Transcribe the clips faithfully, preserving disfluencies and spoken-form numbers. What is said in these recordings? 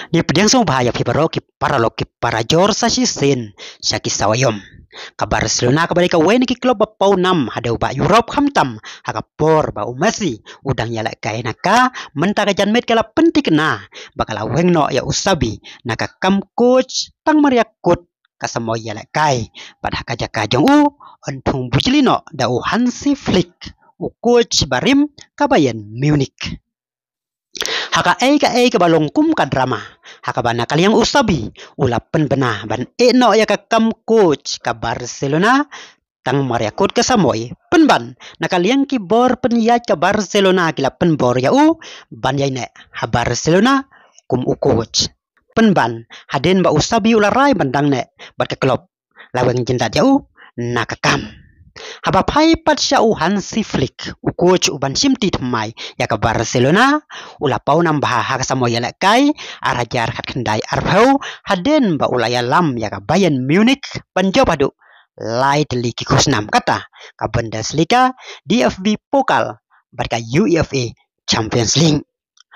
Ngi pdiang sngewbha ïa phi baroh ki paralok ki parajor sa shisien sha ki sawa ïom. Ka Barcelona kaba dei kawei na ki klub ba paw nam ha dewbah Europe, khamtam ha ka por ba u Messi u dang ïalehkai na ka, mynta ka janmiet ka la pynthikna ba ka la weng noh ïa u Xavi na ka kam coach tang mar ïa kut ka samoi ïalehkai. Bad ha ka jaka jong u yn thung bujli noh da u Hansi Flick, u coach barim ka Bayern Munich. Ha kaei kaei kaba long kum ka drama, ha kaba na ka liang u Xavi u la pynbna ban ïeh noh ïa ka kam coach ka Barcelona tang mar ïa kut ka samoi. Pynban na ka liang ki bor pynïaid ka Barcelona ki la pynbor ïa u ban ïaineh ha Barcelona kum u coach. Pynban hadien ba u Xavi u la rai ban dang neh bad ka klub, la weng jyndat ïa u na ka kam. Haba phai pat sha u Hansi Flick, u coach uban shim ti thymmai ïa ka Barcelona, u la paw nam bha ha ka samoi ïalehkai ar hajar khatkhyndai arphew, hadien ba u la ïalam ïa ka Bayern Munich ban jop haduh lai tylli ki khusnam, kata ka Bundesliga, D F B Pokal bad ka U E F A Champions League.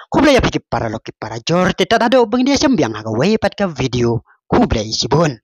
Khublei ïa phi ki paralok ki parajor, te tad haduh ban ïa shim biang ha kawei pat ka video. Khublei shibun.